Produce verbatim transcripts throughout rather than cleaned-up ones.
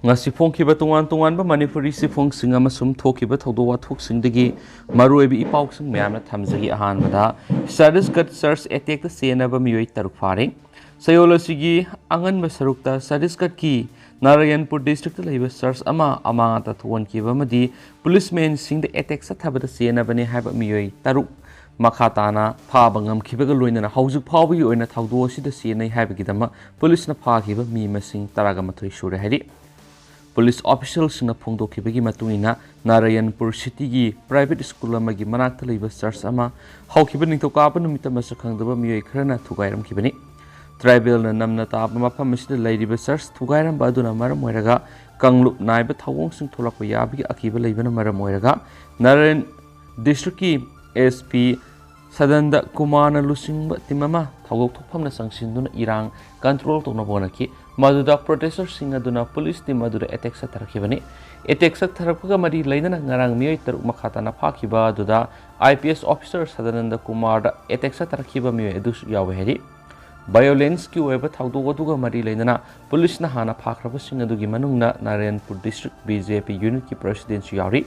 ꯉꯁꯤ ꯐꯣꯡꯈꯤꯕ ꯇꯣꯉꯥꯟ ꯇꯣꯉꯥꯟꯕ ꯃꯅꯤꯄꯨꯔꯤ ꯆꯦꯐꯣꯡꯁꯤꯡ ꯑꯃꯁꯨꯡ ꯊꯣꯛꯈꯤꯕ ꯊꯧꯗꯣꯛ ꯋꯥꯊꯣꯛꯁꯤꯡꯗꯒꯤ ꯃꯔꯨꯑꯣꯏꯕ ꯏ ꯄꯥꯎꯁꯤꯡ ꯃꯌꯥꯝꯅ ꯊꯝꯖꯒꯦ꯫ ꯑꯍꯥꯟꯕꯗ, ꯆꯇꯤꯁꯒꯔ ꯆꯔꯆ ꯑꯦꯇꯦꯛꯇ ꯆꯦꯟꯅꯕ ꯃꯤꯑꯣꯏ ꯇꯔꯨꯛ ꯐꯥꯔꯦ꯫ ꯆꯌꯣꯜ ꯑꯁꯤꯒꯤ ꯑꯉꯟꯕ ꯁꯔꯨꯛꯇ ꯆꯇꯤꯁꯒꯔꯒꯤ ꯅꯥꯔꯥꯌꯟꯄꯨꯔ ꯗꯤꯁꯇ꯭ꯔꯤꯛꯇ ꯂꯩꯕ ꯆꯔꯆ ꯑꯃ ꯑꯃꯥꯡ ꯑꯇꯥ ꯊꯣꯛꯍꯟꯈꯤꯕ ꯑꯃꯗꯤ ꯄꯨꯂꯤꯁꯃꯦꯟꯁꯤꯡꯗ ꯑꯦꯇꯦꯛ ꯆꯠꯊꯕꯗ ꯆꯦꯟꯅꯕꯅꯤ ꯍꯥꯏꯕ ꯃꯤꯑꯣꯏ ꯇꯔꯨꯛ ꯃꯈꯥ ꯇꯥꯅ ꯐꯥꯕ ꯉꯝꯈꯤꯕꯒ ꯂꯣꯏꯅꯅ ꯍꯧꯖꯤꯛ ꯐꯥꯎꯕꯒꯤ ꯑꯣꯏꯅ ꯊꯧꯗꯣꯛ ꯑꯁꯤꯗ ꯆꯦꯟꯅꯩ ꯍꯥꯏꯕꯒꯤꯗꯃꯛ ꯄꯨꯂꯤꯁꯅ ꯐꯥꯈꯤꯕ ꯃꯤ ꯃꯁꯤꯡ ꯇꯔꯥꯒ ꯃꯥꯊꯣꯏ ꯁꯨꯔꯦ ꯍꯥꯏꯔꯤ꯫ ꯄꯨꯂꯤꯁ ꯑꯣꯐꯤꯁꯤꯌꯦꯜꯁꯤꯡꯅ ꯐꯣꯡꯗꯣꯛꯈꯤꯕꯒꯤ ꯃꯇꯨꯡ ꯏꯟꯅ, ꯅꯥꯔꯥꯌꯟꯄꯨꯔ ꯁꯤꯇꯤꯒꯤ ꯄ꯭ꯔꯥꯏꯚꯦꯠ ꯁ꯭ꯀꯨꯜ ꯑꯃꯒꯤ ꯃꯅꯥꯛꯇ ꯂꯩꯕ ꯆꯔꯆ ꯑꯃ ꯍꯧꯈꯤꯕ ꯅꯤꯡꯊꯧꯀꯥꯕ ꯅꯨꯃꯤꯠꯇ ꯃꯁꯛ ꯈꯪꯗꯕ ꯃꯤꯑꯣꯏ ꯈꯔꯅ ꯊꯨꯒꯥꯏꯔꯝꯈꯤꯕꯅꯤ꯫ ꯇ꯭ꯔꯥꯏꯕꯦꯜꯅ ꯅꯝꯅ ꯇꯥꯕ ꯃꯐꯝ ꯑꯁꯤꯗ ꯂꯩꯔꯤꯕ ꯆꯔꯆ ꯊꯨꯒꯥꯏꯔꯝꯕ ꯑꯗꯨꯅ ꯃꯔꯝ ꯑꯣꯏꯔꯒ ꯀꯥꯡꯂꯨꯞ ꯅꯥꯏꯕ ꯊꯧꯑꯣꯡꯁꯤꯡ ꯊꯣꯛꯂꯛꯄ ꯌꯥꯕꯒꯤ ꯑꯀꯤꯕ ꯂꯩꯕꯅ ꯃꯔꯝ ꯑꯣꯏꯔꯒ ꯅꯥꯔꯥꯌꯟ ꯗꯤꯁꯇ꯭ꯔꯤꯛꯀꯤ ꯑꯦꯁ ꯄꯤ ꯁꯗꯥꯅꯟꯗ ꯀꯨꯃꯥꯔꯅ ꯂꯨꯆꯤꯡꯕ ꯇꯤꯝ ꯑꯃ ꯊꯧꯗꯣꯛ ꯊꯣꯛꯐꯝꯗ ꯆꯪꯁꯤꯟꯗꯨꯅ ꯏꯔꯥꯡ ꯀꯟꯇ꯭ꯔꯣꯜ ꯇꯧꯅꯕ ꯍꯣꯠꯅꯈꯤ꯫ ꯃꯗꯨꯗ ꯄ꯭ꯔꯣꯇꯦꯁꯇꯔꯁꯤꯡ ꯑꯗꯨꯅ ꯄꯨꯂꯤꯁ ꯇꯤꯝ ꯑꯗꯨꯗ ꯑꯦꯇꯦꯛ ꯆꯠꯊꯔꯛꯈꯤꯕꯅꯤ꯫ ꯑꯦꯇꯦꯛ ꯆꯠꯊꯔꯛꯄꯒ ꯃꯔꯤ ꯂꯩꯅꯅ ꯉꯔꯥꯡ ꯃꯤꯑꯣꯏ ꯇꯔꯨꯛ ꯃꯈꯥ ꯇꯥꯅ ꯐꯥꯈꯤꯕ ꯑꯗꯨꯗ I P S officer Sadanand ꯀꯨꯃꯥꯔꯗ ꯑꯦꯇꯦꯛ ꯆꯠꯊꯔꯛꯈꯤꯕ ꯃꯤꯑꯣꯏ ꯑꯗꯨꯁꯨ ꯌꯥꯎꯏ ꯍꯥꯏꯔꯤ꯫ ꯚꯥꯏꯑꯣꯂꯦꯟꯁꯀꯤ ꯑꯣꯏꯕ ꯊꯧꯗꯣꯛ ꯑꯗꯨꯒ ꯃꯔꯤ ꯂꯩꯅꯅ ꯄꯨꯂꯤꯁꯅ ꯍꯥꯟꯅ ꯐꯥꯈ꯭ꯔꯕꯁꯤꯡ ꯑꯗꯨꯒꯤ ꯃꯅꯨꯡꯗ ꯅꯥꯔꯥꯌꯟꯄꯨꯔ ꯗꯤꯁꯇ꯭ꯔꯤꯛ ꯕꯤ ꯖꯦ ꯄꯤ ꯌꯨꯅꯤꯠꯀꯤ ꯄ꯭ꯔꯁꯤꯗꯦꯟꯠꯁꯨ ꯌꯥꯎꯔꯤ꯫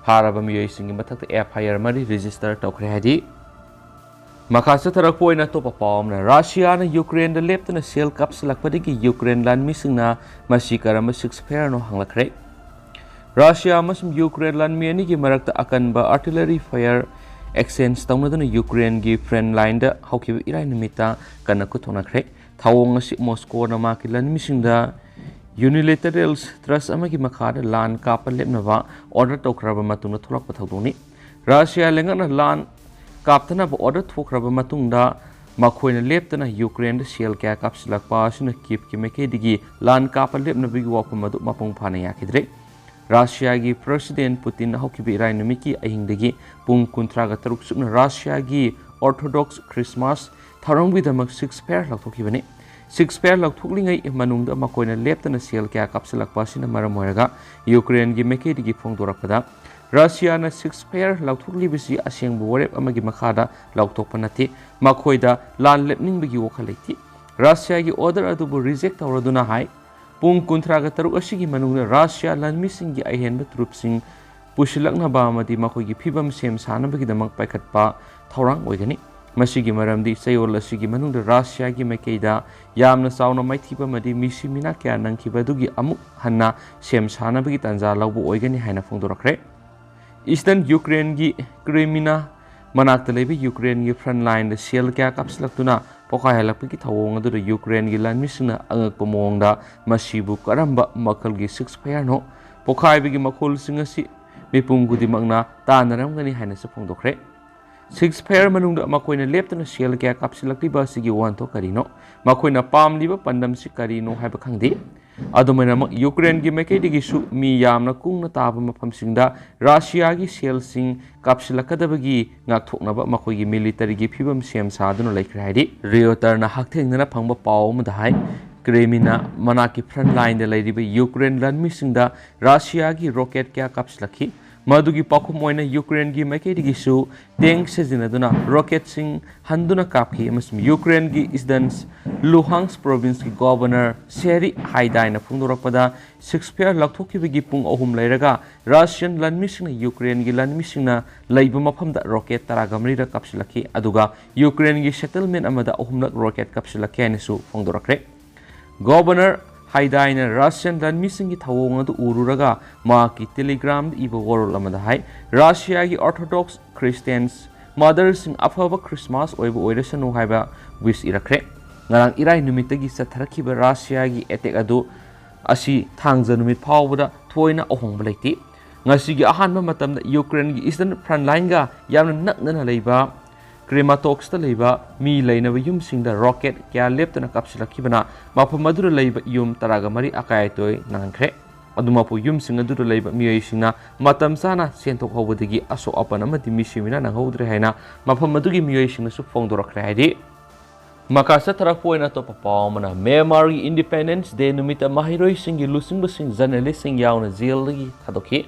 ꯐꯥꯔꯕ ꯃꯤꯑꯣꯏꯁꯤꯡꯒꯤ ꯃꯊꯛꯇ ꯑꯦꯐ ꯑꯥꯏ ꯑꯥꯔ ꯃꯔꯤ ꯔꯦꯖꯤꯁꯇꯔ ꯇꯧꯈ꯭ꯔꯦ ꯍꯥꯏꯔꯤ꯫ ꯃꯈꯥ ꯆꯠꯊꯔꯛꯄ ꯑꯣꯏꯅ ꯑꯇꯣꯞꯄ ꯄꯥꯎ ꯑꯃꯅ, ꯔꯁꯤꯌꯥꯅ ꯌꯨꯀ꯭ꯔꯦꯟꯗ ꯂꯦꯞꯇꯅ ꯁꯦꯜ ꯀꯥꯞꯁꯤꯜꯂꯛꯄꯗꯒꯤ ꯌꯨꯀ꯭ꯔꯦꯟ ꯂꯥꯟꯃꯤꯁꯤꯡꯅ ꯃꯁꯤ ꯀꯔꯝꯕ ꯁꯤꯛꯁ ꯐꯥꯌꯔꯅꯣ ꯍꯪꯂꯛꯈ꯭ꯔꯦ꯫ ꯔꯁꯤꯌꯥ ꯑꯃꯁꯨꯡ ꯌꯨꯀ꯭ꯔꯦꯟ ꯂꯥꯟꯃꯤ ꯑꯅꯤꯒꯤ ꯃꯔꯛꯇ ꯑꯀꯟꯕ ꯑꯥꯔꯇꯤꯂꯔꯤ ꯐꯥꯌꯔ ꯑꯦꯛꯁꯆꯦꯟꯖ ꯇꯧꯅꯗꯨꯅ ꯌꯨꯀ꯭ꯔꯦꯟꯒꯤ ꯐ꯭ꯔꯟ ꯂꯥꯏꯟꯗ ꯍꯧꯈꯤꯕ ꯏꯔꯥꯏ ꯅꯨꯃꯤꯠꯇ ꯀꯟꯅ ꯈꯨꯠ ꯊꯣꯛꯅꯈ꯭ꯔꯦ꯫ ꯊꯧꯑꯣꯡ ꯑꯁꯤ ꯃꯣꯁꯀꯣꯅ ꯃꯍꯥꯛꯀꯤ ꯂꯥꯟꯃꯤꯁꯤꯡꯗ ꯌꯨꯅꯤꯂꯦꯇꯔꯦꯜ ꯇ꯭ꯔꯁ ꯑꯃꯒꯤ ꯃꯈꯥꯗ ꯂꯥꯟ ꯀꯥꯞꯄ ꯂꯦꯞꯅꯕ ꯑꯣꯔꯗꯔ ꯇꯧꯈ꯭ꯔꯕ ꯃꯇꯨꯡꯗ ꯊꯣꯛꯂꯛꯄ ꯊꯧꯗꯣꯛꯅꯤ꯫ ꯔꯁꯤꯌꯥ ꯂꯩꯉꯥꯛꯅ ꯂꯥꯟ ꯀꯥꯞꯊꯅꯕ ꯑꯣꯔꯗꯔ ꯊꯣꯛꯈ꯭ꯔꯕ ꯃꯇꯨꯡꯗ ꯃꯈꯣꯏꯅ ꯂꯦꯞꯇꯅ ꯌꯨꯀ꯭ꯔꯦꯟꯗ ꯁꯦꯜ ꯀꯌꯥ ꯀꯥꯞꯁꯤꯜꯂꯛꯄ ꯑꯁꯤꯅ ꯀꯤꯞꯀꯤ ꯃꯥꯏꯀꯩꯗꯒꯤ ꯂꯥꯟ ꯀꯥꯞꯄ ꯂꯦꯞꯅꯕꯒꯤ ꯋꯥꯐꯝ ꯑꯗꯨ ꯃꯄꯨꯡ ꯐꯥꯅ ꯌꯥꯈꯤꯗ꯭ꯔꯦ꯫ ꯔꯁꯤꯌꯥꯒꯤ ꯄ꯭ꯔꯁꯤꯗꯦꯟꯠ ꯄꯨꯇꯤꯟ ꯍꯧꯈꯤꯕ ꯏꯔꯥꯏ ꯅꯨꯃꯤꯠꯀꯤ ꯑꯍꯤꯡꯗꯒꯤ ꯄꯨꯡ ꯀꯨꯟꯊ꯭ꯔꯥꯒ ꯇꯔꯨꯛ ꯆꯨꯞꯅ ꯔꯁꯤꯌꯥꯒꯤ ꯑꯣꯔꯊꯣꯗꯣꯛꯁ ꯈ꯭ꯔꯤꯁꯃꯥꯁ ꯊꯧꯔꯝꯒꯤꯗꯃꯛ ꯁꯤꯛꯁ ꯐꯥꯌꯔ ꯂꯧꯊꯣꯛꯈꯤꯕꯅꯤ꯫ ꯁꯤꯛꯁ ꯐꯥꯌꯔ ꯂꯧꯊꯣꯛꯂꯤꯉꯩ ꯃꯅꯨꯡꯗ ꯃꯈꯣꯏꯅ ꯂꯦꯞꯇꯅ ꯁꯦꯜ ꯀꯌꯥ ꯀꯥꯞꯁꯤꯜꯂꯛꯄ ꯑꯁꯤꯅ ꯃꯔꯝ ꯑꯣꯏꯔꯒ ꯌꯨꯀ꯭ꯔꯦꯟꯒꯤ ꯃꯥꯏꯀꯩꯗꯒꯤ ꯐꯣꯡꯗꯣꯔꯛꯄꯗ, ꯔꯁꯤꯌꯥꯅ ꯁꯤꯛꯁ ꯐꯥꯌꯔ ꯂꯧꯊꯣꯛꯂꯤꯕꯁꯤ ꯑꯁꯦꯡꯕ ꯋꯥꯔꯦꯞ ꯑꯃꯒꯤ ꯃꯈꯥꯗ ꯂꯧꯊꯣꯛꯄ ꯅꯠꯇꯦ꯫ ꯃꯈꯣꯏꯗ ꯂꯥꯟ ꯂꯦꯞꯅꯤꯡꯕꯒꯤ ꯋꯥꯈꯜ ꯂꯩꯇꯦ꯫ ꯔꯁꯤꯌꯥꯒꯤ ꯑꯣꯔꯗꯔ ꯑꯗꯨꯕꯨ ꯔꯤꯖꯦꯛ ꯇꯧꯔꯗꯨꯅ ꯍꯥꯏ, ꯄꯨꯡ ꯀꯨꯟꯊ꯭ꯔꯥꯒ ꯇꯔꯨꯛ ꯑꯁꯤꯒꯤ ꯃꯅꯨꯡꯗ ꯔꯁꯤꯌꯥ ꯂꯥꯟꯃꯤꯁꯤꯡꯒꯤ ꯑꯍꯦꯟꯕ ꯇ꯭ꯔꯨꯞꯁꯤꯡ ꯄꯨꯁꯤꯜꯂꯛꯅꯕ ꯑꯃꯗꯤ ꯃꯈꯣꯏꯒꯤ ꯐꯤꯕꯝ ꯁꯦꯝ ꯁꯥꯅꯕꯒꯤꯗꯃꯛ ꯄꯥꯏꯈꯠꯄ ꯊꯧꯔꯥꯡ ꯑꯣꯏꯒꯅꯤ꯫ ꯃꯁꯤꯒꯤ ꯃꯔꯝꯗꯤ ꯆꯌꯣꯜ ꯑꯁꯤꯒꯤ ꯃꯅꯨꯡꯗ ꯔꯁꯤꯌꯥꯒꯤ ꯃꯥꯏꯀꯩꯗ ꯌꯥꯝꯅ ꯆꯥꯎꯅ ꯃꯥꯏꯊꯤꯕ ꯑꯃꯗꯤ ꯃꯤꯁꯤ ꯃꯤꯅꯥ ꯀꯌꯥ ꯅꯪꯈꯤꯕ ꯑꯗꯨꯒꯤ ꯑꯃꯨꯛ ꯍꯟꯅ ꯁꯦꯝ ꯁꯥꯅꯕꯒꯤ ꯇꯥꯟꯖꯥ ꯂꯧꯕ ꯑꯣꯏꯒꯅꯤ ꯍꯥꯏꯅ ꯐꯣꯡꯗꯣꯔꯛꯈ꯭ꯔꯦ꯫ ꯏꯁꯇꯔꯟ ꯌꯨꯀ꯭ꯔꯦꯟꯒꯤ ꯀ꯭ꯔꯤꯃꯤꯅꯥ ꯃꯅꯥꯛꯇ ꯂꯩꯕ ꯌꯨꯀ꯭ꯔꯦꯟꯒꯤ ꯐ꯭ꯔꯟ ꯂꯥꯏꯟꯗ ꯁꯦꯜ ꯀꯌꯥ ꯀꯥꯞꯁꯤꯜꯂꯛꯇꯨꯅ ꯄꯣꯈꯥꯏꯍꯜꯂꯛꯄꯒꯤ ꯊꯧꯑꯣꯡ ꯑꯗꯨꯗ ꯌꯨꯀ꯭ꯔꯦꯟꯒꯤ ꯂꯥꯟꯃꯤꯁꯤꯡꯅ ꯑꯉꯛꯄ ꯃꯑꯣꯡꯗ ꯃꯁꯤꯕꯨ ꯀꯔꯝꯕ ꯃꯈꯜꯒꯤ ꯁꯤꯛꯁ ꯐꯌꯔꯅꯣ? ꯄꯣꯈꯥꯏꯕꯒꯤ ꯃꯈꯣꯜꯁꯤꯡ ꯑꯁꯤ ꯃꯤꯄꯨꯝ ꯈꯨꯗꯤꯡꯃꯛꯅ ꯇꯥꯅꯔꯝꯒꯅꯤ ꯍꯥꯏꯅꯁꯨ ꯐꯣꯡꯗꯣꯛꯈ꯭ꯔꯦ꯫ ꯁꯤꯛꯁ ꯐꯌꯔ ꯃꯅꯨꯡꯗ ꯃꯈꯣꯏꯅ ꯂꯦꯞꯇꯅ ꯁꯦꯜ ꯀꯌꯥ ꯀꯥꯞꯁꯤꯜꯂꯛꯂꯤꯕ ꯑꯁꯤꯒꯤ ꯋꯥꯍꯟꯊꯣꯛ ꯀꯔꯤꯅꯣ? ꯃꯈꯣꯏꯅ ꯄꯥꯝꯂꯤꯕ ꯄꯥꯟꯗꯝꯁꯤ ꯀꯔꯤꯅꯣ ꯍꯥꯏꯕ ꯈꯪꯗꯦ꯫ ꯑꯗꯨꯃꯥꯏꯅꯃꯛ ꯌꯨꯀ꯭ꯔꯦꯟꯒꯤ ꯃꯥꯏꯀꯩꯗꯒꯤꯁꯨ ꯃꯤ ꯌꯥꯝꯅ ꯀꯨꯡꯅ ꯇꯥꯕ ꯃꯐꯝꯁꯤꯡꯗ ꯔꯁꯤꯌꯥꯒꯤ ꯁꯦꯜꯁꯤꯡ ꯀꯥꯞꯁꯤꯜꯂꯛꯀꯗꯕꯒꯤ ꯉꯥꯛꯊꯣꯛꯅꯕ ꯃꯈꯣꯏꯒꯤ ꯃꯤꯂꯤꯇꯔꯤꯒꯤ ꯐꯤꯕꯝ ꯁꯦꯝ ꯁꯥꯗꯨꯅ ꯂꯩꯈ꯭ꯔꯦ ꯍꯥꯏꯔꯤ꯫ ꯔꯤꯌꯣꯇꯔꯅ ꯍꯛꯊꯦꯡꯅꯅ ꯐꯪꯕ ꯄꯥꯎ ꯑꯃꯗ ꯍꯥꯏ, ꯀ꯭ꯔꯦꯃꯤꯅꯥ ꯃꯅꯥꯛꯀꯤ ꯐ꯭ꯔꯟ ꯂꯥꯏꯟꯗ ꯂꯩꯔꯤꯕ ꯌꯨꯀ꯭ꯔꯦꯟ ꯂꯥꯟꯃꯤꯁꯤꯡꯗ ꯔꯁꯤꯌꯥꯒꯤ ꯔꯣꯀꯦꯠ ꯀꯌꯥ ꯀꯥꯞꯁꯤꯜꯂꯛꯈꯤ꯫ ꯃꯗꯨꯒꯤ ꯄꯥꯎꯈꯨꯝ ꯑꯣꯏꯅ ꯌꯨꯀ꯭ꯔꯦꯟꯒꯤ ꯃꯥꯏꯀꯩꯗꯒꯤꯁꯨ ꯇꯦꯡ ꯁꯤꯖꯤꯟꯅꯗꯨꯅ ꯔꯣꯀꯦꯠꯁꯤꯡ ꯍꯟꯗꯨꯅ ꯀꯥꯞꯈꯤ ꯑꯃꯁꯨꯡ ꯌꯨꯀ꯭ꯔꯦꯟꯒꯤ ꯏꯁꯗꯟꯁ ꯂꯨꯍꯥꯟꯁ ꯄ꯭ꯔꯣꯚꯤꯟꯁꯀꯤ ꯒꯣꯚꯔꯅꯔ ꯁꯦꯔꯤ ꯍꯥꯏꯗꯥꯏꯅ ꯐꯣꯡꯗꯣꯔꯛꯄꯗ, ꯁꯤꯛꯁ ꯐꯌꯔ ꯂꯧꯊꯣꯛꯈꯤꯕꯒꯤ ꯄꯨꯡ ꯑꯍꯨꯝ ꯂꯩꯔꯒ ꯔꯁꯤꯌꯟ ꯂꯥꯟꯃꯤꯁꯤꯡꯅ ꯌꯨꯀ꯭ꯔꯦꯟꯒꯤ ꯂꯥꯟꯃꯤꯁꯤꯡꯅ ꯂꯩꯕ ꯃꯐꯝꯗ ꯔꯣꯀꯦꯠ ꯇꯔꯥꯒ ꯃꯔꯤꯔꯛ ꯀꯥꯞꯁꯤꯜꯂꯛꯈꯤ, ꯑꯗꯨꯒ ꯌꯨꯀ꯭ꯔꯦꯟꯒꯤ ꯁꯦꯇꯜꯃꯦꯟ ꯑꯃꯗ ꯑꯍꯨꯝꯂꯛ ꯔꯣꯀꯦꯠ ꯀꯥꯞꯁꯤꯜꯂꯛꯈꯤ ꯍꯥꯏꯅꯁꯨ ꯐꯣꯡꯗꯣꯔꯛꯈ꯭ꯔꯦ꯫ ꯒꯣꯚꯔꯅꯔ ꯍꯥꯏꯗꯥꯏꯅ ꯔꯁꯤꯌꯟ ꯂꯥꯟꯃꯤꯁꯤꯡꯒꯤ ꯊꯧꯑꯣꯡ ꯑꯗꯨ ꯎꯔꯨꯔꯒ ꯃꯍꯥꯛꯀꯤ ꯇꯦꯂꯤꯒ꯭ꯔꯥꯝꯗ ꯏꯕ ꯋꯥꯔꯣꯜ ꯑꯃꯗ ꯍꯥꯏ, "ꯔꯁꯤꯌꯥꯒꯤ ꯑꯣꯔꯊꯣꯗꯣꯛꯁ ꯈ꯭ꯔꯤꯁꯇꯤꯌꯥꯟꯁ ꯃꯥꯗꯔꯁꯤꯡ ꯑꯐꯕ ꯈ꯭ꯔꯤꯁꯃꯥꯁ ꯑꯣꯏꯕ ꯑꯣꯏꯔꯁꯅꯨ" ꯍꯥꯏꯕ ꯋꯤꯁ ꯏꯔꯛꯈ꯭ꯔꯦ꯫ ꯉꯔꯥꯡ ꯏꯔꯥꯏ ꯅꯨꯃꯤꯠꯇꯒꯤ ꯆꯠꯊꯔꯛꯈꯤꯕ ꯔꯁꯤꯌꯥꯒꯤ ꯑꯦꯇꯦꯛ ꯑꯗꯨ ꯑꯁꯤ ꯊꯥꯡꯖ ꯅꯨꯃꯤꯠ ꯐꯥꯎꯕꯗ ꯊꯣꯏꯅ ꯑꯍꯣꯡꯕ ꯂꯩꯇꯦ꯫ ꯉꯁꯤꯒꯤ ꯑꯍꯥꯟꯕ ꯃꯇꯝꯗ ꯌꯨꯀ꯭ꯔꯦꯟꯒꯤ ꯏꯁꯇꯔꯟ ꯐ꯭ꯔꯟ ꯂꯥꯏꯟꯒ ꯌꯥꯝꯅ ꯅꯛꯅꯅ ꯂꯩꯕ ꯀ꯭ꯔꯦꯃꯥꯇꯣꯛꯁꯇ ꯂꯩꯕ ꯃꯤ ꯂꯩꯅꯕ ꯌꯨꯝꯁꯤꯡꯗ ꯔꯣꯀꯦꯠ ꯀꯌꯥ ꯂꯦꯞꯇꯅ ꯀꯥꯞꯁꯤꯜꯂꯛꯈꯤꯕꯅ ꯃꯐꯝ ꯑꯗꯨꯗ ꯂꯩꯕ ꯌꯨꯝ ꯇꯔꯥꯒ ꯃꯔꯤ ꯑꯀꯥꯏ ꯑꯇꯣꯏ ꯅꯪꯍꯟꯈ꯭ꯔꯦ꯫ ꯑꯗꯨꯃꯛꯄꯨ ꯌꯨꯝꯁꯤꯡ ꯑꯗꯨꯗ ꯂꯩꯕ ꯃꯤꯑꯣꯏꯁꯤꯡꯅ ꯃꯇꯝ ꯆꯥꯅ ꯆꯦꯟꯊꯣꯛꯍꯧꯕꯗꯒꯤ ꯑꯁꯣꯛ ꯑꯄꯟ ꯑꯃꯗꯤ ꯃꯤꯁꯤ ꯃꯤꯅꯥ ꯅꯪꯍꯧꯗ꯭ꯔꯦ ꯍꯥꯏꯅ ꯃꯐꯝ ꯑꯗꯨꯒꯤ ꯃꯤꯑꯣꯏꯁꯤꯡꯅꯁꯨ ꯐꯣꯡꯗꯣꯔꯛꯈ꯭ꯔꯦ ꯍꯥꯏꯔꯤ꯫ ꯃꯈꯥ ꯆꯠꯊꯔꯛꯄ ꯑꯣꯏꯅ ꯑꯇꯣꯞꯄ ꯄꯥꯎ ꯑꯃꯅ, ꯃ꯭ꯌꯥꯟꯃꯥꯔꯒꯤ ꯏꯟꯗꯤꯄꯦꯟꯗꯦꯟꯁ ꯗꯦ ꯅꯨꯃꯤꯠꯇ ꯃꯍꯩꯔꯣꯏꯁꯤꯡꯒꯤ ꯂꯨꯆꯤꯡꯕꯁꯤꯡ ꯖꯔꯅꯦꯂꯤꯁꯁꯤꯡ ꯌꯥꯎꯅ ꯖꯦꯜꯗꯒꯤ ꯊꯥꯗꯣꯛꯈꯤ꯫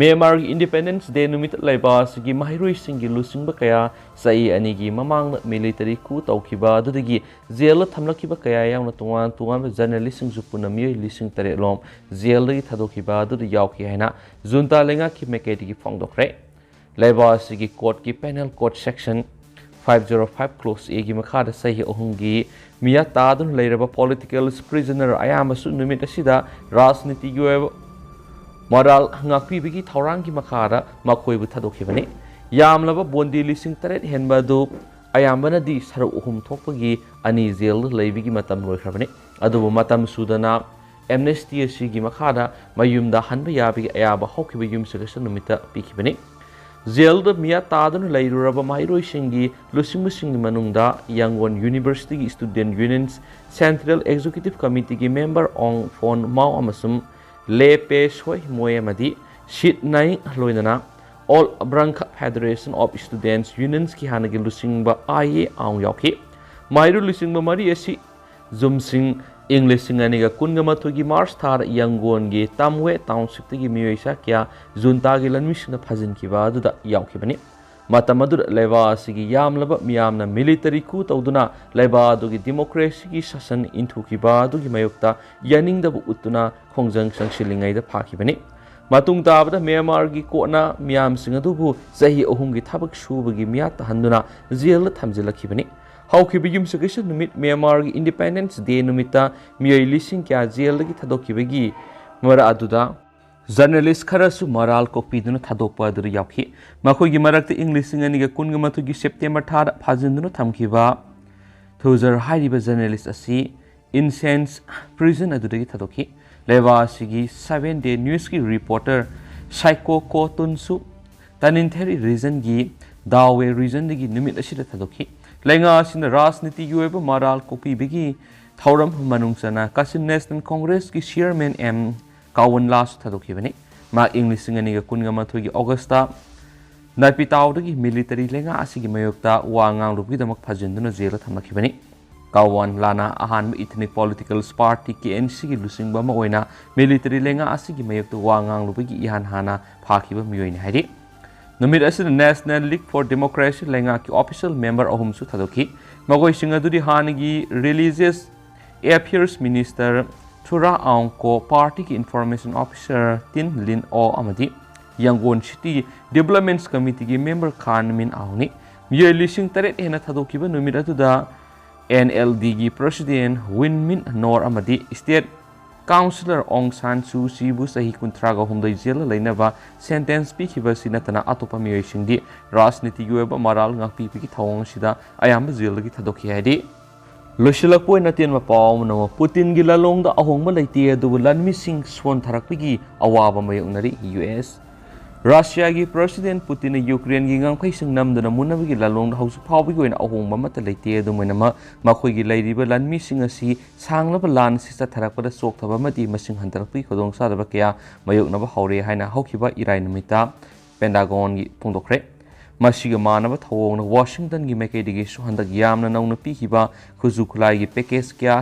ꯃ꯭ꯌꯥꯟꯃꯥꯔꯒꯤ Independence Day ꯅꯨꯃꯤꯠꯇ ꯂꯩꯕꯥꯛ ꯑꯁꯤꯒꯤ ꯃꯍꯩꯔꯣꯏꯁꯤꯡꯒꯤ ꯂꯨꯆꯤꯡꯕ ꯀꯌꯥ ꯆꯍꯤ ꯑꯅꯤꯒꯤ ꯃꯃꯥꯡꯗ military coup ꯇꯧꯈꯤꯕ ꯑꯗꯨꯗꯒꯤ ꯖꯦꯜꯗ ꯊꯝꯂꯛꯈꯤꯕ ꯀꯌꯥ ꯌꯥꯎꯅ ꯇꯣꯉꯥꯟ ꯇꯣꯉꯥꯟꯕ journalistꯁꯤꯡꯁꯨ ꯄꯨꯟꯅ ꯃꯤꯑꯣꯏ ꯂꯤꯁꯤꯡ ꯇꯔꯦꯠ ꯂꯣꯝ ꯖꯦꯜꯗꯒꯤ ꯊꯥꯗꯣꯛꯈꯤꯕ ꯑꯗꯨꯗ ꯌꯥꯎꯈꯤ ꯍꯥꯏꯅ junta ꯂꯩꯉꯥꯛꯀꯤ ꯃꯥꯏꯀꯩꯗꯒꯤ ꯐꯣꯡꯗꯣꯛꯈ꯭ꯔꯦ꯫ ꯂꯩꯕꯥꯛ ꯑꯁꯤꯒꯤ courtꯀꯤ penal code section five zero five clause Aꯒꯤ ꯃꯈꯥꯗ ꯆꯍꯤ ꯑꯍꯨꯝꯒꯤ ꯃꯤꯌꯥ ꯇꯥꯗꯨꯅ ꯂꯩꯔꯕ political prisoner ꯑꯌꯥꯝꯕꯁꯨ ꯅꯨꯃꯤꯠ ꯑꯁꯤꯗ ꯔꯥꯖꯅꯤꯇꯤꯒꯤ ꯑꯣꯏꯕ ꯃꯔꯥꯜ ꯉꯥꯛꯄꯤꯕꯒꯤ ꯊꯧꯔꯥꯡꯒꯤ ꯃꯈꯥꯗ ꯃꯈꯣꯏꯕꯨ ꯊꯥꯗꯣꯛꯈꯤꯕꯅꯤ꯫ ꯌꯥꯝꯂꯕ ꯕꯣꯟꯗꯤ ꯂꯤꯁꯤꯡ ꯇꯔꯦꯠ ꯍꯦꯟꯕ ꯑꯗꯨ ꯑꯌꯥꯝꯕꯅꯗꯤ ꯁꯔꯨꯛ ꯑꯍꯨꯝ ꯊꯣꯛꯄꯒꯤ ꯑꯅꯤ ꯖꯦꯜꯗ ꯂꯩꯕꯒꯤ ꯃꯇꯝ ꯂꯣꯏꯈ꯭ꯔꯕꯅꯤ꯫ ꯑꯗꯨꯕꯨ ꯃꯇꯝ ꯁꯨꯗꯅ amnesty ꯑꯁꯤꯒꯤ ꯃꯈꯥꯗ ꯃꯌꯨꯝꯗ ꯍꯟꯕ ꯌꯥꯕꯒꯤ ꯑꯌꯥꯕ ꯍꯧꯈꯤꯕ ꯌꯨꯝꯁꯀꯩꯁ ꯅꯨꯃꯤꯠꯇ ꯄꯤꯈꯤꯕꯅꯤ꯫ ꯖꯦꯜꯗ ꯃꯤꯌꯥ ꯇꯥꯗꯨꯅ ꯂꯩꯔꯨꯔꯕ ꯃꯍꯩꯔꯣꯏꯁꯤꯡꯒꯤ ꯂꯨꯆꯤꯡꯕꯁꯤꯡꯒꯤ ꯃꯅꯨꯡꯗ Yangon Universityꯒꯤ Student Union's Central Executive Committeeꯒꯤ member Aung Fon Mao ꯑꯃꯁꯨꯡ Le Pe Soi Moe ꯑꯃꯗꯤ Sit Naing ꯂꯣꯏꯅꯅ All Brangkha Federation of Students Unionsꯀꯤ ꯍꯥꯟꯅꯒꯤ ꯂꯨꯆꯤꯡꯕ ꯑꯥꯏ ꯑꯦ ꯑꯥꯎꯡ ꯌꯥꯎꯈꯤ꯫ ꯃꯍꯩꯔꯣꯏ ꯂꯨꯆꯤꯡꯕ ꯃꯔꯤ ꯑꯁꯤ ꯖꯨꯝꯁꯤꯡ ꯏꯪ ꯂꯤꯁꯤꯡ ꯑꯅꯤꯒ ꯀꯨꯟꯒ ꯃꯥꯊꯣꯏꯒꯤ ꯃꯥꯔꯆ ꯊꯥꯗ ꯌꯪꯒꯣꯟꯒꯤ ꯇꯥꯝꯋꯦ ꯇꯥꯎꯟꯁꯤꯞꯇꯒꯤ ꯃꯤꯑꯣꯏ ꯆꯥ ꯀꯌꯥ ꯖꯨꯟꯇꯥꯒꯤ ꯂꯥꯟꯃꯤꯁꯤꯡꯅ ꯐꯥꯖꯤꯟꯈꯤꯕ ꯑꯗꯨꯗ ꯌꯥꯎꯈꯤꯕꯅꯤ꯫ ꯃꯇꯝ ꯑꯗꯨꯗ ꯂꯩꯕꯥꯛ ꯑꯁꯤꯒꯤ ꯌꯥꯝꯂꯕ ꯃꯤꯌꯥꯝꯅ military coup ꯇꯧꯗꯨꯅ ꯂꯩꯕꯥꯛ ꯑꯗꯨꯒꯤ democracyꯒꯤ ꯁꯥꯁꯟ ꯏꯟꯊꯨꯈꯤꯕ ꯑꯗꯨꯒꯤ ꯃꯥꯌꯣꯛꯇ ꯌꯥꯅꯤꯡꯗꯕ ꯎꯠꯇꯨꯅ ꯈꯣꯡꯖꯪ ꯆꯪꯁꯤꯜꯂꯤꯉꯩꯗ ꯐꯥꯈꯤꯕꯅꯤ꯫ ꯃꯇꯨꯡ ꯇꯥꯕꯗ ꯃ꯭ꯌꯥꯟꯃꯥꯔꯒꯤ courtꯅ ꯃꯤꯌꯥꯝꯁꯤꯡ ꯑꯗꯨꯕꯨ ꯆꯍꯤ ꯑꯍꯨꯝꯒꯤ ꯊꯕꯛ ꯁꯨꯕꯒꯤ ꯃꯤꯌꯥ ꯇꯥꯍꯟꯗꯨꯅ ꯖꯦꯜꯗ ꯊꯝꯖꯤꯜꯂꯛꯈꯤꯕꯅꯤ꯫ ꯍꯧꯈꯤꯕ ꯌꯨꯝꯁꯀꯩꯁ ꯅꯨꯃꯤꯠ ꯃ꯭ꯌꯥꯟꯃꯥꯔꯒꯤ Independence Day ꯅꯨꯃꯤꯠꯇ ꯃꯤꯑꯣꯏ ꯂꯤꯁꯤꯡ ꯀꯌꯥ ꯖꯦꯜꯗꯒꯤ ꯊꯥꯗꯣꯛꯈꯤꯕꯒꯤ ꯃꯔꯛ ꯑꯗꯨꯗ journalist ꯈꯔꯁꯨ ꯃꯔꯥꯜ ꯀꯣꯛꯄꯤꯗꯨꯅ ꯊꯥꯗꯣꯛꯄ ꯑꯗꯨꯗ ꯌꯥꯎꯈꯤ꯫ ꯃꯈꯣꯏꯒꯤ ꯃꯔꯛꯇ ꯏꯪ ꯂꯤꯁꯤꯡ ꯑꯅꯤꯒ ꯀꯨꯟꯒ ꯃꯥꯊꯣꯏꯒꯤ September ꯊꯥꯗ ꯐꯥꯖꯤꯟꯗꯨꯅ ꯊꯝꯈꯤꯕ ꯊꯨꯖꯔ ꯍꯥꯏꯔꯤꯕ journalist ꯑꯁꯤ Incense Prison ꯑꯗꯨꯗꯒꯤ ꯊꯥꯗꯣꯛꯈꯤ꯫ ꯂꯩꯕꯥꯛ ꯑꯁꯤꯒꯤ Seven Day Newsꯀꯤ reporter Saiko Ko Tunsu Tanintharyi Regionꯒꯤ Dawe Regionꯗꯒꯤ ꯅꯨꯃꯤꯠ ꯑꯁꯤꯗ ꯊꯥꯗꯣꯛꯈꯤ꯫ ꯂꯩꯉꯥꯛ ꯑꯁꯤꯅ ꯔꯥꯖꯅꯤꯇꯤꯒꯤ ꯑꯣꯏꯕ ꯃꯔꯥꯜ ꯀꯣꯛꯄꯤꯕꯒꯤ ꯊꯧꯔꯝ ꯃꯅꯨꯡ ꯆꯟꯅ Kachin National Congressꯀꯤ chairman M Kawan Lasu ꯊꯥꯗꯣꯛꯈꯤꯕꯅꯤ꯫ ꯃꯍꯥꯛ ꯏꯪ ꯂꯤꯁꯤꯡ ꯑꯅꯤꯒ ꯀꯨꯟꯒ ꯃꯥꯊꯣꯏꯒꯤ Augustꯇ ꯅꯥꯏꯄꯤꯇꯥꯎꯗꯒꯤ military ꯂꯩꯉꯥꯛ ꯑꯁꯤꯒꯤ ꯃꯥꯌꯣꯛꯇ ꯋꯥ ꯉꯥꯡꯂꯨꯕꯒꯤꯗꯃꯛ ꯐꯥꯖꯤꯟꯗꯨꯅ ꯖꯦꯜꯗ ꯊꯝꯂꯛꯈꯤꯕꯅꯤ꯫ ꯇꯥꯋꯥꯟ ꯂꯥꯅꯥ ꯑꯍꯥꯟꯕ Ethnic Political Party, K N C ꯒꯤ ꯂꯨꯆꯤꯡꯕ ꯑꯃ ꯑꯣꯏꯅ military ꯂꯩꯉꯥꯛ ꯑꯁꯤꯒꯤ ꯃꯥꯌꯣꯛꯇ ꯋꯥ ꯉꯥꯡꯂꯨꯕꯒꯤ ꯏꯍꯥꯟ ꯍꯥꯟꯅ ꯐꯥꯈꯤꯕ ꯃꯤꯑꯣꯏꯅꯤ ꯍꯥꯏꯔꯤ꯫ ꯅꯨꯃꯤꯠ ꯑꯁꯤꯗ National League for Democracy ꯂꯩꯉꯥꯛꯀꯤ official member ꯑꯍꯨꯝꯁꯨ ꯊꯥꯗꯣꯛꯈꯤ꯫ ꯃꯈꯣꯏꯁꯤꯡ ꯑꯗꯨꯗꯤ ꯍꯥꯟꯅꯒꯤ Religious Affairs Minister Tura Aung Ko, party ꯒꯤ Information Officer Tin Lin O ꯑꯃꯗꯤ Yangon City Development Committee ꯒꯤ member Khan Min Aung ꯅꯤ꯫ ꯃꯤꯑꯣꯏ ꯂꯤꯁꯤꯡ ꯇꯔꯦꯠ ꯍꯦꯟꯅ ꯊꯥꯗꯣꯛꯈꯤꯕ ꯅꯨꯃꯤꯠ ꯑꯗꯨꯗ N L D ꯒꯤ President Win Myint Naw ꯑꯃꯗꯤ State Councillor Aung San Suu Kyi ꯕꯨ ꯆꯍꯤ ꯀꯨꯟꯊ꯭ꯔꯥꯒ ꯍꯨꯝꯗꯣꯏ ꯖꯦꯜꯗ ꯂꯩꯅꯕ sentence ꯄꯤꯈꯤꯕ ꯑꯁꯤ ꯅꯠꯇꯅ ꯑꯇꯣꯞꯄ ꯃꯤꯑꯣꯏꯁꯤꯡꯗꯤ ꯔꯥꯖꯅꯤꯇꯤꯒꯤ ꯑꯣꯏꯕ ꯃꯔꯥꯜ ꯉꯥꯛꯄꯤꯕꯒꯤ ꯊꯧꯑꯣꯡ ꯑꯁꯤꯗ ꯑꯌꯥꯝꯕ ꯖꯦꯜꯗꯒꯤ ꯊꯥꯗꯣꯛꯈꯤ ꯍꯥꯏꯔꯤ꯫ ꯂꯣꯏꯁꯤꯜꯂꯛꯄ ꯑꯣꯏꯅ ꯑꯇꯦꯟꯕ ꯄꯥꯎ ꯑꯃꯅ, ꯄꯨꯇꯤꯟꯒꯤ ꯂꯥꯂꯣꯡꯗ ꯑꯍꯣꯡꯕ ꯂꯩꯇꯦ, ꯑꯗꯨꯕꯨ ꯂꯟꯃꯤꯁꯤꯡ ꯁꯣꯟꯊꯔꯛꯄꯒꯤ ꯑꯋꯥꯕ ꯃꯥꯌꯣꯛꯅꯔꯤ ꯌꯨ ꯑꯦꯁ꯫ ꯔꯁꯤꯌꯥꯒꯤ President ꯄꯨꯇꯤꯟꯅ ꯌꯨꯀ꯭ꯔꯦꯟꯒꯤ ꯉꯝꯈꯩꯁꯤꯡ ꯅꯝꯗꯨꯅ ꯃꯨꯟꯅꯕꯒꯤ ꯂꯥꯂꯣꯡꯗ ꯍꯧꯖꯤꯛ ꯐꯥꯎꯕꯒꯤ ꯑꯣꯏꯅ ꯑꯍꯣꯡꯕ ꯑꯃꯠꯇ ꯂꯩꯇꯦ꯫ ꯑꯗꯨꯝ ꯑꯣꯏꯅꯃꯛ, ꯃꯈꯣꯏꯒꯤ ꯂꯩꯔꯤꯕ ꯂꯥꯟꯃꯤꯁꯤꯡ ꯑꯁꯤ ꯁꯥꯡꯂꯕ ꯂꯥꯟ ꯑꯁꯤ ꯆꯠꯊꯔꯛꯄꯗ ꯆꯣꯛꯊꯕ ꯑꯃꯗꯤ ꯃꯁꯤꯡ ꯍꯟꯊꯔꯛꯄꯒꯤ ꯈꯨꯗꯣꯡꯆꯥꯗꯕ ꯀꯌꯥ ꯃꯥꯌꯣꯛꯅꯕ ꯍꯧꯔꯦ ꯍꯥꯏꯅ ꯍꯧꯈꯤꯕ ꯏꯔꯥꯏ ꯅꯨꯃꯤꯠꯇ ꯄꯦꯟꯇꯥꯒꯣꯟꯒꯤ ꯐꯣꯡꯗꯣꯛꯈ꯭ꯔꯦ꯫ ꯃꯁꯤꯒ ꯃꯥꯟꯅꯕ ꯊꯧꯑꯣꯡꯅ ꯋꯥꯁꯤꯡꯇꯟꯒꯤ ꯃꯥꯏꯀꯩꯗꯒꯤꯁꯨ ꯍꯟꯗꯛ ꯌꯥꯝꯅ ꯅꯧꯅ ꯄꯤꯈꯤꯕ ꯈꯨꯠꯁꯨ ꯈꯨꯠꯂꯥꯏꯒꯤ package ꯀꯌꯥ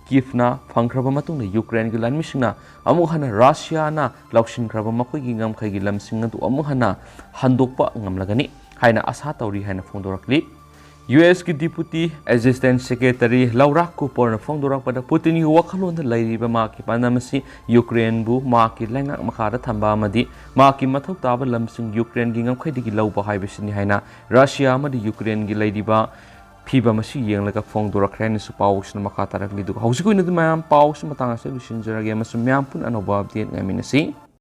ꯀꯤꯐꯅ ꯐꯪꯈ꯭ꯔꯕ ꯃꯇꯨꯡꯗ, ꯌꯨꯀ꯭ꯔꯦꯟꯒꯤ ꯂꯥꯟꯃꯤꯁꯤꯡꯅ ꯑꯃꯨꯛ ꯍꯟꯅ ꯔꯁꯤꯌꯥꯅ ꯂꯧꯁꯤꯟꯈ꯭ꯔꯕ ꯃꯈꯣꯏꯒꯤ ꯉꯝꯈꯩꯒꯤ ꯂꯝꯁꯤꯡ ꯑꯗꯨ ꯑꯃꯨꯛ ꯍꯟꯅ ꯍꯟꯗꯣꯛꯄ ꯉꯝꯂꯒꯅꯤ ꯍꯥꯏꯅ ꯑꯥꯁꯥ ꯇꯧꯔꯤ ꯍꯥꯏꯅ ꯐꯣꯡꯗꯣꯔꯛꯂꯤ꯫ ꯌꯨ ꯑꯦꯁꯀꯤ Deputy Assistant Secretary ꯂꯧꯔꯥ ꯀꯨꯄꯔꯅ ꯐꯣꯡꯗꯣꯔꯛꯄꯗ, ꯄꯨꯇꯤꯟꯒꯤ ꯋꯥꯈꯜꯂꯣꯟꯗ ꯂꯩꯔꯤꯕ ꯃꯍꯥꯛꯀꯤ ꯄꯥꯟꯗꯝ ꯑꯁꯤ ꯌꯨꯀ꯭ꯔꯦꯟꯕꯨ ꯃꯍꯥꯛꯀꯤ ꯂꯩꯉꯥꯛ ꯃꯈꯥꯗ ꯊꯝꯕ ꯑꯃꯗꯤ ꯃꯍꯥꯛꯀꯤ ꯃꯊꯧ ꯇꯥꯕ ꯂꯝꯁꯤꯡ ꯌꯨꯀ꯭ꯔꯦꯟꯒꯤ ꯉꯝꯈꯩꯗꯒꯤ ꯂꯧꯕ ꯍꯥꯏꯕꯁꯤꯅꯤ ꯍꯥꯏꯅ ꯔꯁꯤꯌꯥ ꯑꯃꯗꯤ ꯌꯨꯀ꯭ꯔꯦꯟꯒꯤ ꯂꯩꯔꯤꯕ ꯐꯤꯕꯝ ꯑꯁꯤ ꯌꯦꯡꯂꯒ ꯐꯣꯡꯗꯣꯔꯛꯈ꯭ꯔꯦ ꯍꯥꯏꯅꯁꯨ ꯄꯥꯎꯁꯤꯅ ꯃꯈꯥ ꯇꯥꯔꯛꯂꯤ꯫ ꯑꯗꯨꯒ ꯍꯧꯖꯤꯛꯀꯤ ꯑꯣꯏꯅꯗꯤ ꯃꯌꯥꯝ ꯄꯥꯎꯁꯤ ꯃꯇꯥꯡ ꯑꯁꯤꯗ ꯂꯣꯏꯁꯤꯟꯖꯔꯒꯦ ꯑꯃꯁꯨꯡ ꯃꯌꯥꯝ ꯄꯨꯟꯅ ꯑꯅꯧꯕ update ꯉꯥꯏꯃꯤꯟꯅꯁꯤ꯫